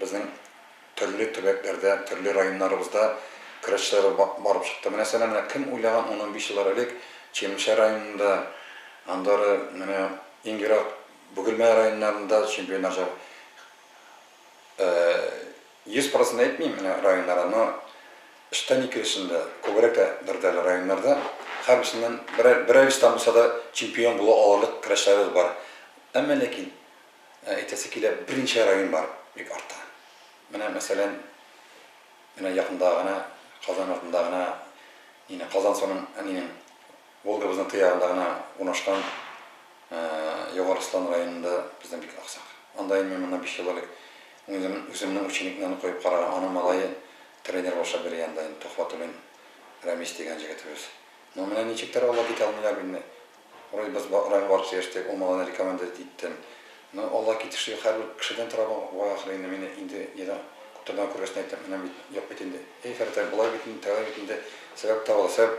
Безнең төрле төбәкләрдә, төрле районнарыбызда көрәшчеләр барып чыкты. Менә сәлән, менә кем уйлаган ун-унбиш еллар элек Чирмешән районында, аннары менә иң ерак Бөгелмә районнарында чемпионнар чыгып, 100 процент әйтмим, менә районнарда, но өчтән икесендә, күбрәк тә дер әле районнарда, һәрберсеннән берәр, берәр булса да чемпион була алырлык көрәшчеләребез бар. Әмма ләкин Әйтәсе килә, берничә район бар бик артта. Менә, мәсәлән, менә якында гына, Казан артында гына, инде Казан суның, әнинең, Волгабызның теге ягында гына урнашкан Югары Ослан районында безнең бик аксак. Анда инде мин моннан биш ел элек үзем, үземнең ученикны куеп караган, аның малае тренер булып эшләп йөри анда инде, Төхвәтуллин Рәмис дигән җегетебез. Ну, менә ничектер алар китә алмыйлар инде. Вроде без районга барып сөйләштек, ул малайны рекомендовать иттем. Но алла китешли, һәрбер кешедән тора бу, вай ахыры инде мине инде нидән күптән күргәчтен әйтәм, менә бит, юк бит инде. Эй, Фәрит абый, болай бит инде, тегеләй бит инде, сәбәп табыла, сәбәп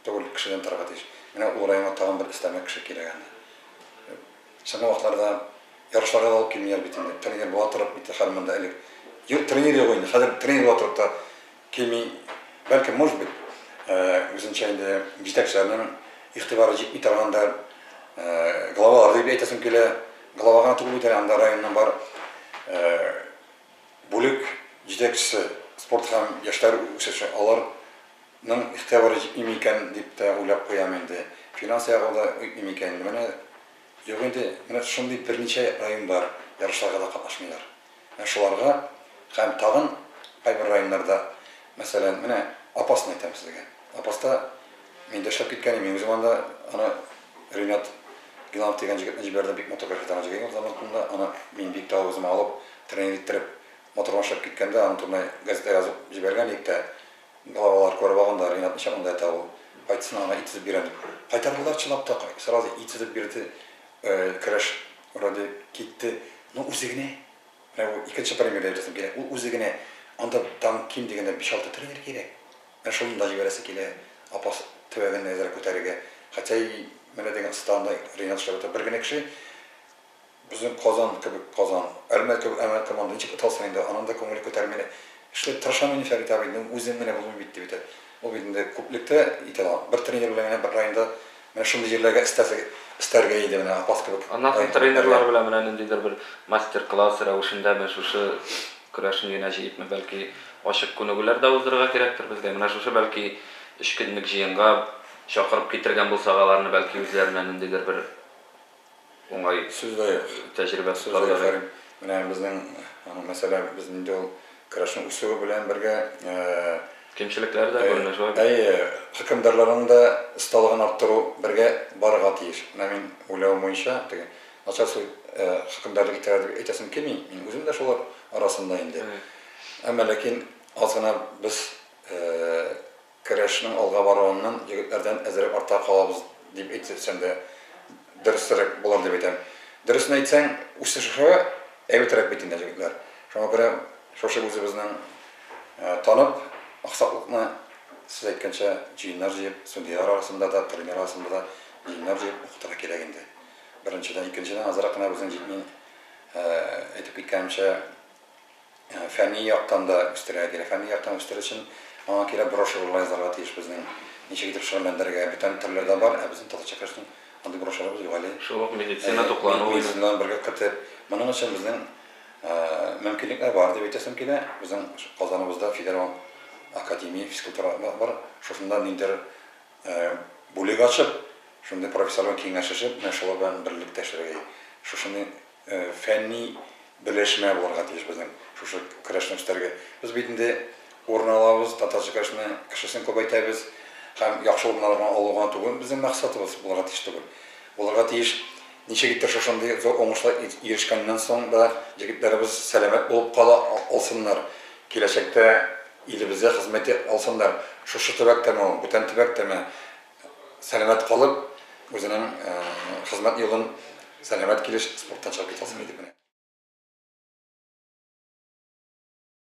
түгел, кешедән торырга тиеш. Менә ул районга тагын бер өстәмә кеше кирәк анда. Соңгы вакытларда ярышларга да алып килмиләр бит инде. Тренер була торып бит хәл монда элек. Юк, тренер юк инде. Хәзер тренер була торып та Кими, бәлкем, может быть, үзенчә инде җитәкчеләрнең игътибары җитми торгандыр, главалар дип әйтәсем килә. Глава гына түгел бит әле, анда районның бар бүлек җитәкчесе, спорт һәм яшьләр үсеше, аларның игътибары җитмиме икән дип тә уйлап куям инде. Финанс ягы да үтмиме икән инде. Менә юк инде, менә шундый берничә район бар, ярышларга да катнашмыйлар. Менә шуларга һәм тагын кайбер районнарда, мәсәлән, менә Апасны әйтәм сезгә. Апаста мин дә эшләп киткән идем, мин үзем анда аны Ринат Гиланов дигән җегетне җибәрдем, бик матур көрәш итә җегет ул заман турында. Аны мин бик тә үземә алып, тренер иттереп, матур гына эшләп киткәндә, аның турында газета язып җибәргән идек тә, главалар күреп алган да, Ринат ничек монда ята ул, кайтсын, аңа ит сызып бирәм дип. Кайтардылар чынлап та, сразу ит сызып бирде, көрәш вроде китте, но үзе генә. Менә бу икенче пример әйтәсем килә. Ул үзе генә, анда тагын ким дигәндә биш-алты тренер кирәк. Менә шуны да җибәрәсе килә, Апас төбәген әзрәк күтәрергә. Хотя и менә дигән оста анда Ринат эшләп ята. Бер генә кеше безнең Казан кебек Казан, Әлмәт кебек Әлмәт команда ничек оталсын инде, аның да күңеле күтәрми. Эшләп тырышам инде, Фәрит абый, ну үзем генә булмый бит, дип әйтә. Ул бит инде күплектә итә ала. Бер тренер белән генә бер районда менә шундый җирләргә өстәсе, өстәргә иде менә Апас кебек Аннан соң районнарга. тренерлар белән менә ниндидер бер мастер-класс рәвешендәме, шушы көрәшне генә җыепмы, бәлки, ачык күнегүләр дә уздырырга кирәктер безгә. Менә шушы, бәлки, өч көнлек җыенга чакырып китергән булсак аларны, бәлки, үзләренә ниндидер бер уңай Сүз дә юк. тәҗрибә Сүз дә юк, тупларлар. Кәрим. Менә безнең аның мәсәлә, без инде ул көрәшнең үсүе белән бергә, Кимчелекләре дә күренә, шулай бит? Әйе, хөкемдарларның да осталыгын арттыру бергә барырга тиеш. Менә мин уйлавым буенча, теге начар сүз хөкемдарлык итәләр дип әйтәсем килми, мин үзем дә шулар арасында инде. Әмма ләкин аз гына без Көрәшнең алга баруыннан егетләрдән әзрәк артта калабыз дип әйтсәм дә дөресрәк булыр дип әйтәм. Дөресен әйтсәң, үсеше әйбәтрәк бит инде егетләр. Шуңа күрә шушы үзебезнең танып, аксаклыкны, сез әйткәнчә, җыеннар җыеп, судьялар арасында да, тренер арасында да җыеннар җыеп укытырга кирәк инде. Беренчедән. Икенчедән, азрак кына безнең җитми, әйтеп киткәнемчә, Фәнни яктан да үстерергә кирәк. Фәнни яктан үстерер өчен аңа кирәк брошюралар язарга тиеш безнең. Ничек итеп шөгыльләндерергә, бүтән төрләр дә бар, ә безнең татарча көрәшнең андый брошюрабыз юк әле. Шул ук медицина туклану. Медицина белән бергә кертеп. Моның өчен безнең мөмкинлекләр бар дип әйтәсем килә. Безнең Казаныбызда федерал академия физкультура бар. Шушында ниндидер бүлек ачып, шундый профессорлар белән киңәшләшеп, менә шулар белән берлектә эшләргә. Шушындый Фәнни берләшмә булырга тиеш безнең шушы көрәшне үстерергә. Без бит инде урын алабыз, татарча көрәшне кешесен күбәйтәбез һәм яхшы урыннар гына алу гына түгел безнең максатыбыз булырга тиеш түгел. Булырга тиеш ничек итеп шушындый зур уңышлар ирешкәннән соң да егетләребез сәламәт булып кала алсыннар, киләчәктә илебезгә хезмәт итә алсыннар. Шушы төбәктәме ул, бүтән төбәктәме, Сәламәт калып, үзенең хезмәт юлын сәламәт килеш спорттан чыгып китә алсын иде менә.